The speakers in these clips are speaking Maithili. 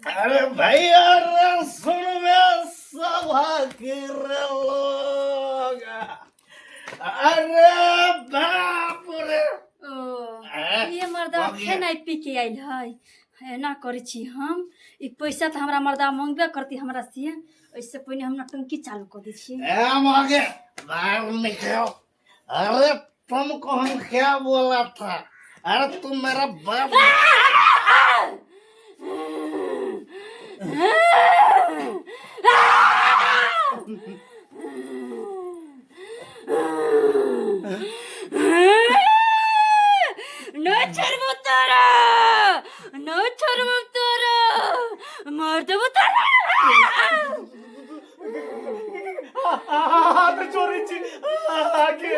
अरे भैया रे सुनबे सभक रे लोग अरे बाप रे ओ ये मर्दा खेनाइ पी के आयल है एना करै छी हम ई पैसा तऽ हमरा मर्दा मंगबे करती हमरा से ओहिसँ पहिने हम नौटंकी चालू कऽ दै छियै ए मगे बाहर निकलो अरे तुमको हम क्या बोला था अरे तुम मेरा बाप नहि छोड़बो तोरा नहि छोड़बो तोरा मार देबो तोरा हाथ जोड़ै छी अहाँके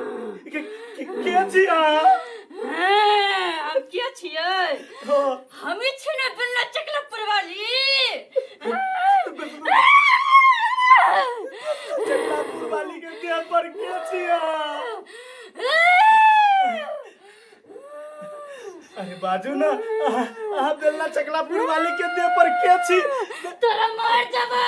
के छी अहाँ हम के छियै हमी छी ने बिल्ला चकला परवाली चकलापुर वाली के देह पर के छी अहाँ अरे बाजू ना अहाँ अहाँ बेलना चकलापुर वाली के देह पर के छी तोरा मार जबो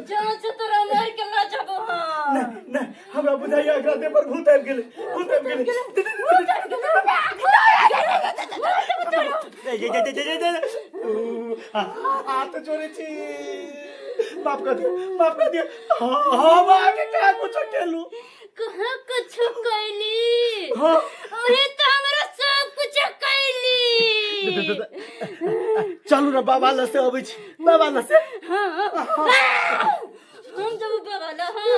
जो जो तोरा मार के ला जबो हम नहीं नहीं हमरा बुझाइया एकरा देह पर भूत आबि गेलै भूत आबि गेलै हाथ जोड़ै छी माफ कर दियौ माफ कर दियौ हम अहाँके कहाँ कुछो केलहुँ कहाँ कुछ कैली हाँ अरे तो हमरा सब कुछ कैली चलू ने बाबा लग से अबै छी बाबा लग से हाँ हम जब बाबा ला हाँ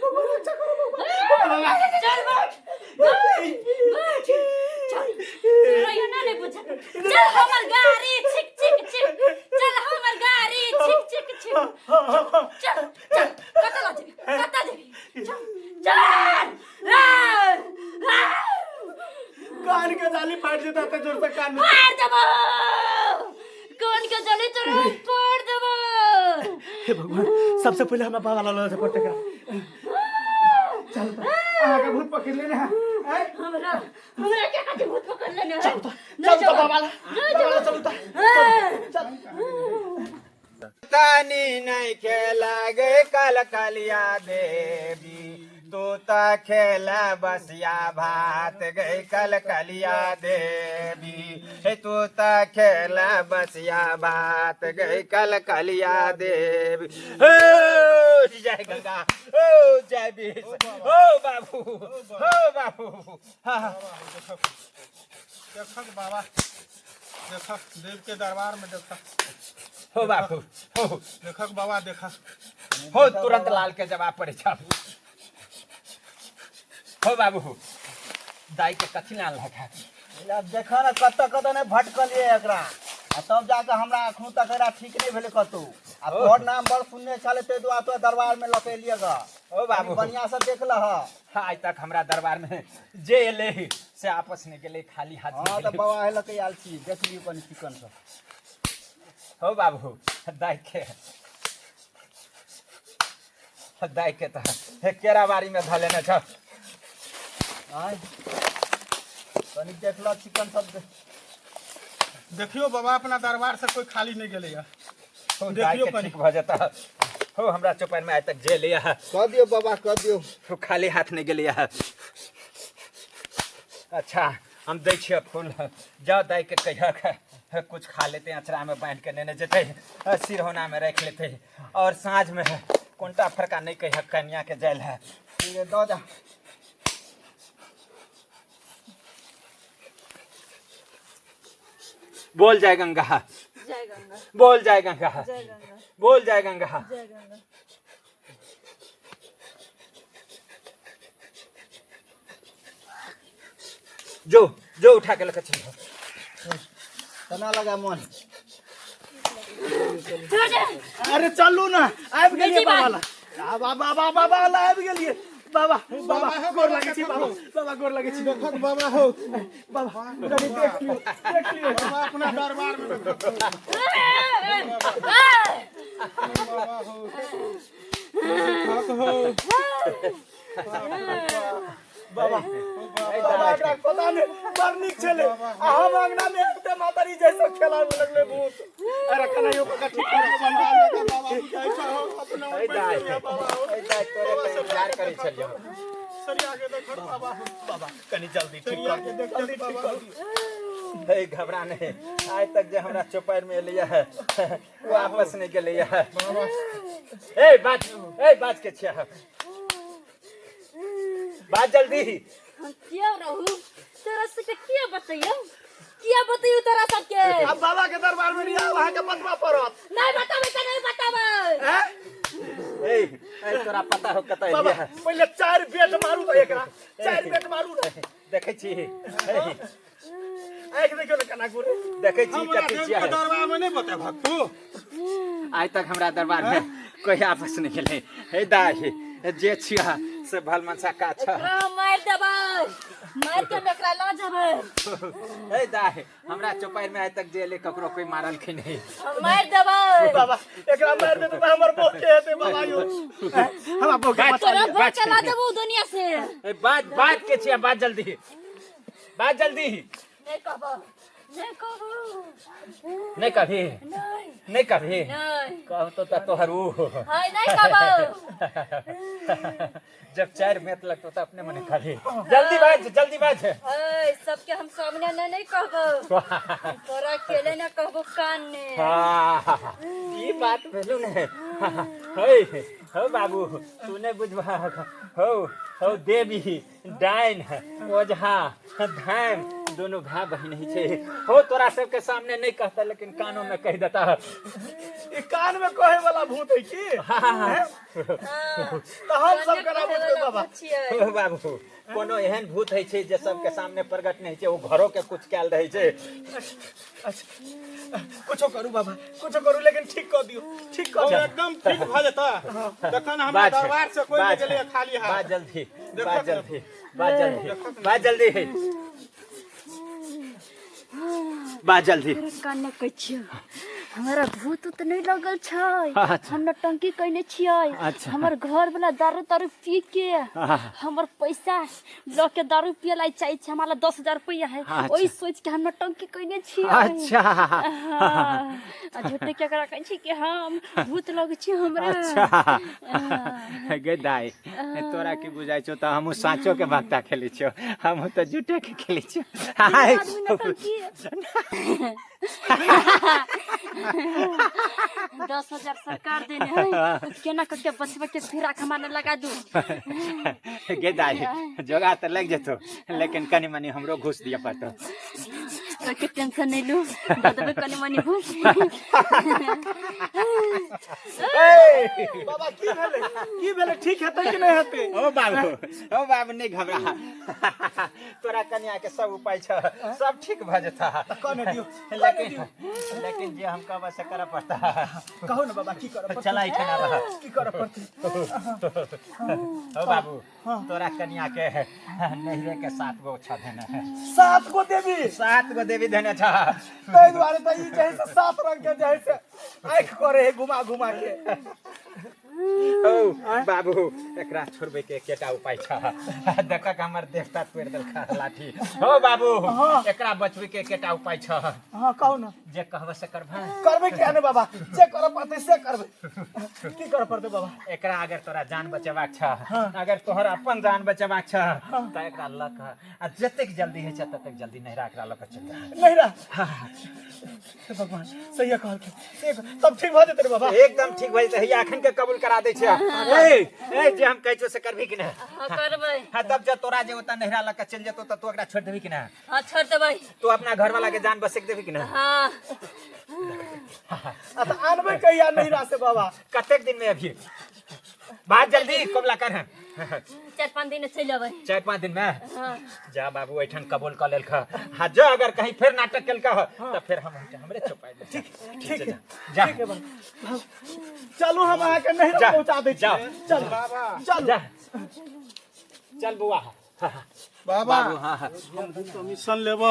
बाबा रक्षा करो बाबा चल बैठ बैठ बैठ चल तोरा यहाँ ना नहीं बुझा चल हमर गाड़ी छिक छिक छिक चल हमर गाड़ी छिक छिक छिक चल चल कतऽ लऽ जेबही कतऽ जेबही चल चल आ, आ, कान के जाली फाटि जेता तऽ जोर से कान में फाड़ देबो कान के जाली तोरा फाड़ देबो हे भगवान सबसे पहिले हमरा बाबा लाल से पड़तै चल अहाँके भूत पकड़ लेने है आँय? हमरा हमरा के खातिर भूत पकड़ लेने है चलू तऽ चलू तऽ बाबा ला बाबा ला चलू तऽ चल तानी नहीं खेला गे कल कलिया देवी तू त खेला बसिया भात गे कल कलिया देवी हे तू त खेला बसिया भात गे कल कलिया देवी ओ जय गंगा ओ जय बीस ओ बाबू ओ बाबू हाँ देखक बाबा देखक देव के दरबार में देखक हो बाबू हो देखक बाबा देखक हो तुरंत लाल के जवाब पड़े छा हो बाबू दाई के कथी लाल लगा आब देखऽ ने कतऽ कतऽ नहि भटकलियै एकरा आ तब जाके हमरा एखनो तक एकरा ठीक नहि भेलै कतहु आ तोहर नाम बड़ सुनने छलै ताहि दुआरे तोरा दरबारमे लऽ के एलियै गऽ ओ बाबू बढ़िआँ से देख लह आइ तक हमरा दरबार में जे एले से आपस में गेले खाली हाथ हँ तऽ बाबा एहि लऽ के आयल छी देख लियौ कनि चिकन से हो बाबू दाई के दाई के तऽ हे केराबारी में धऽ लेने छ आँय कनि देख लह चिकन सब देखियो बाबा अपना दरबार से कोई खाली नहीं गेलैया हो दाई देखियो के कनि ठीक भऽ जेता हो हमरा चौपाइन में आइ तक जे एले कऽ दियौ बाबा कऽ दियौ हो खाली हाथ नहि गेलै अच्छा हम दै छियै फूल जाओ दाई के कहियक कुछ खा लेते अचरा में बांधि के नेने जेतै सिरहोना में राखि लेतै और साँझ में कोनटा फरका नहीं कहियक कनिया के जाय लए ठीक है दऽ जा बोल जय गंगा जय गंगा बोल जय गंगा जय गंगा बोल जय गंगा जय गंगा जो जो उठा के लके चलो केना लगा मन छोड़ दे अरे चलू ना आबि गेलियै बेटी बाबा बात। ला बाबा बाबा बाबा ला आबि गेलियै बाबा बाबा गोर लागै छी बाबा बाबा गोर लागै छी देखक बाबा हो बाबा कनि देख लियौ देख लियौ बाबा अपना दरबार में देखक बाबा हो देखक हो बाबा बाबा एकरा पता नहीं बड़ नीक छलै आ हम अंगना में एकटे मातारी जैसे खेलावे लगले भूत। अरे कन्हैयो काका ठीक कर। बाबा बुझाइ छौ अपना ए दाइ, ए दाइ, तोरे तऽ इंतजार करै छलियौ। सरिया के देखत बाबा। बाबा कनी जल्दी ठीक कर, जल्दी ठीक कर दियौ। हे घबरा नहीं, आइ तक जे हमरा चौपाइर में एलैया है वापस नहीं गेलैया है। ए बाज, ए बाज के छिया, बाज जल्दी। हम किया रहू तोरा सबके, किया बतैयौ, किया बतैयौ तोरा सबके? अब बाबा के दरबार में लिया वहां के बतवा पड़त। नहीं बताबै त नहीं बताबै। हैं? ए ए तोरा पता हो कतऽ बाबा एलियै है? पहिले 4 बेट मारू तऽ एकरा, 4 बेट मारू ने। देखै छी, आँखि देखियौ ने केना घुरे। देखै छी हमरा कथी देव छियै? के दरबार में नहीं बतेबहक तू? आइ तक हमरा दरबार में कोई आपस नहीं गेलै। हे दाइ, जे छिया से भल मनसा का छ। एकरा हम मारि देबै, मारि के हम एकरा लऽ जेबै। हे दाइ, हमरा चौपाइर में आइ तक जे एलै ककरो कोई मारलखिन नहीं। हम मारि देबै। बाबा एकरा मारि देतै तऽ हमर बोह के हेतै बाबा यौ? हमरा बोह के बचा तोरा लिअ। भोग के लऽ जेबौ दुनिया से। ए बात बात के छिया, बात जल्दी, बात जल्दी। नहीं कहबो, नहीं कहबो। नहीं कभी? नहीं। नहीं कभी? नहीं। कहब तो त तोहर ऊ। हाय, नहीं कहबो। जब 4 मेत लगतो त अपने मने कभी। जल्दी बाज, जल्दी बाज। ऐ सबके हम सामने न नहीं कहबो, तोरा अकेले न कहबो कान ने। हाँ, ई बात भेलू ने। हे हो बाबू, तू नहीं बुझबा। हो हो देवी डाइन ओझा धाम दोनों भाई बहन ही छे। हो तोरा सबके सामने नहीं कहता लेकिन कानों में कह देता। ई कान में कहे वाला भूत है की? हाँ। तऽ हम सब केना बुझबै बाबा? छियै। हो बाबू, कोनो एहन भूत है छै जे सबके सामने प्रकट नहीं छै, ओ घरो के कुछ कयल रहै छै। अच्छा, कुछो करू बाबा, कुछो करू, लेकिन ठीक कर दियौ, ठीक कर दियौ। एकदम ठीक भऽ जेतै तखन हमरा बाज, दरबार से कोई नहीं बाज, गेलैया खाली हाथ। बाज जल्दी, बाज जल्दी, बाज जल्दी, बाज जल्दी, बाज जल्दी। कान कहै छियौ, हमरा भूत उत नहि लगल छै। अच्छा। हम नौटंकी कयने छियै। अच्छा। हमर घर वाला दारू तारू पी के हमर पैसा लऽ के दारू पिए ला चाहै छै। हमरा 10,000 रुपैआ है। अच्छा। ओहि सोच के हम नौटंकी कयने छियै। अच्छा। हाँ। आ झूठे के एकरा कहै छी कि हम भूत लगै छी हमरा। अच्छा गे दाइ, तोरा की बुझाइ छौ? तऽ हमहूँ साँचो के भक्ता खेलै छियौ, हमहूँ तऽ झूठे के खेलै छियौ। आदमी नौटंकी 10,000 सरकार देने है, केना करके बचबे के फिर आँख मारने लगा दू। गे दाइ, जोगा तऽ लागि जेतौ, लेकिन कनि मनि हमरो घूस दिअ पड़तौ। तो टेंशन नहीं लू, दऽ देबै कनि मनि घूस। बाबा की भेलै, की भेलै? ठीक हेतै कि नहि हेतै? ओ बाबू, ओ बाबू, नहि घबरा, तोरा कनिया के सब उपाय छ, सब ठीक भऽ जेता। कहने दियौ। लेकिन लेकिन जे हम कहबै से करऽ पड़ता। कहू ने बाबा, की करऽ पड़तै? चला एहिठाम आबह। की करऽ पड़तै? ओ बाबू, तोरा कनिया के नैहरे के 7 गो छ देने। 7 गो देवी? 7 गो देवी देने छ। ताहि दुआरे तऽ ई जे है से 7 रंग के जे है से आँखि करे है घुमा घुमा के। ओ बाबू, एकरा छोड़बै के एकेटा उपाय छ। देखक हमर देवता तोड़ि देलक लाठी। हो बाबू, एकरा बचबै के एकेटा उपाय छ। हाँ, कहू ने। जे कहबै से करबै। करबै किया ने बाबा, जे करऽ पड़तै से करबै। की करऽ पड़तै बाबा? एकरा अगर तोरा जान बचेबाक छ, अगर तोहर अपन जान बचेबाक छ तऽ एकरा लऽ कऽ आ जतेक जल्दी होइ छै ततेक जल्दी नैहरा एकरा लऽ कऽ चलि जा। नैहरा? हे भगवान, सही कहलखिन, सही तब ठीक भऽ जेतै रे बाबा? एकदम ठीक भऽ जेतै। हैया एखन के कबूल करा दै छियै। ए ए जे हम कहै छियौ से करबही कि नहि? हाँ, करबै। हाँ, तब जब तोरा जे ओतऽ नैहरा लऽ कऽ चलि जेतौ तऽ तू एकरा छोड़ि देबही कि नहि? हाँ, छोड़ देबै। तू अपना घरवाला के जान बसक देबही कि नहि? हाँ। आ तऽ आनबै कहिया नैहरा से बाबा? कतेक दिन में अभी? बात जल्दी कबला कर। 4-5 दिन चलि अबै। 4-5 दिन में? हाँ। जा बाबू, एठन कबूल कऽ लेलक। हाँ, जो अगर कहीं फिर नाटक केलक तऽ फिर हम हमरे चौपाई। ठीक, ठीक है। जा। ठीक है बाबा, चलू, हम अहाँके नैहरा जा, पहुँचा दै छी। जाओ। चलू बाबा। चलू। जा, चल बौआ। बाबा। बाबू, हाँ हाँ। कमीशन लेब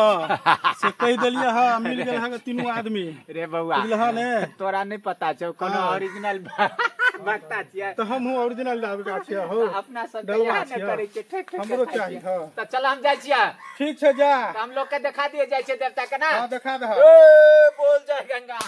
से कहि देलियै हँ, मिल गेल अहाँके तीनू आदमी। रे बौआ। बुझलह ने? तोरा नहीं पता छौ कोनो हाँ। ओरिजिनल भक्ता छियै। तऽ हमहूँ ओरिजिनल दाबका छियै हो। अपना सब तऽ डलवा इएह ने छियै। करै छियै, ठोकि ठोकि के हमरो खाइ चाही, छियै। हाँ। तऽ चल हम जाइ छियै। ठीक छै, जा। तऽ हम लोग के देखा दिए जाइ छियै देवता के ना। हाँ, देखा दह। ए, बोल जय गंगा।